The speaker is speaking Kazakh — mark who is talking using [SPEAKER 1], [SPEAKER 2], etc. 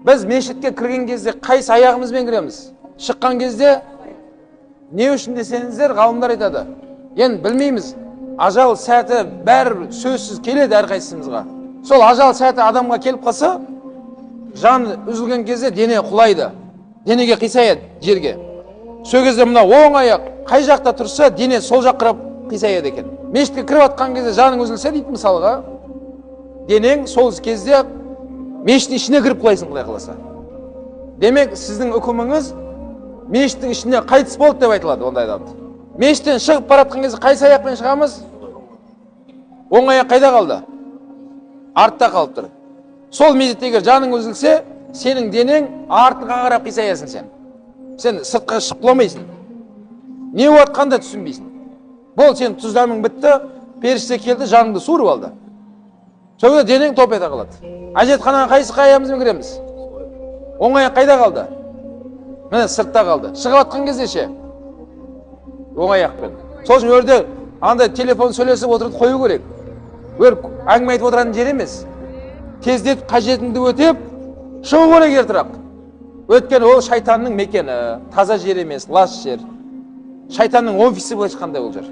[SPEAKER 1] Біз мешітке кірген кезде қайсы аяғымызбен кіреміз? Шыққан кезде не үшін десеңіздер, ғалымдар айтады. Енді білмейміз, ажал сәті бәрі сөзсіз келеді әрқайсымызға. Сол ажал сәті адамға келіп қалса, жан үзілген кезде дене құлайды, денеге қисаяды жерге. Сол кезде мына оң аяқ қай жақта тұрса, дене сол жаққа қарап қисаяды екен. Мешітке кіріп жатқан кезде жаның үзілсе дейді мысалға, денең сол кезде мешіттің ішіне кіріп құлайсың, құдай қаласа. Демек, сіздің үкіміңіз мешіттің ішіне қайтыс болды деп айтылады ондай адамды. Мешіттен шығып бара жатқан кезде қайсы аяқпен шығамыз? Оң аяқ қайда қалды? Артта қалып тұр. Сол мезетте егер жаның үзілсе, сенің денең артқа қарап қисаясың сен. Сен сыртқа шығып құламайсың. Не болып жатқанын да түсінбейсің. Бол, сен тұз дәмің бітті, періште келді, жаныңды суырып алды. Сол кезде денең топ ете қалады. Әжетханаға қайсы аяғымызбен кіреміз? Оң аяқ қайда қалды? Міне, сыртта қалды. Шығып жатқан кезде ше? Оң аяқпен. Сол үшін ол жерде андай телефон сөйлесіп отырып қою керек. Өр әңгіме айтып отыратын жер емес. Тездетіп қажетіңді өтеп, шығу керек ертерек. Өйткені ол шайтанның мекені, таза жер емес, лас жер. Шайтанның офисі былайша айтқанда ол жер.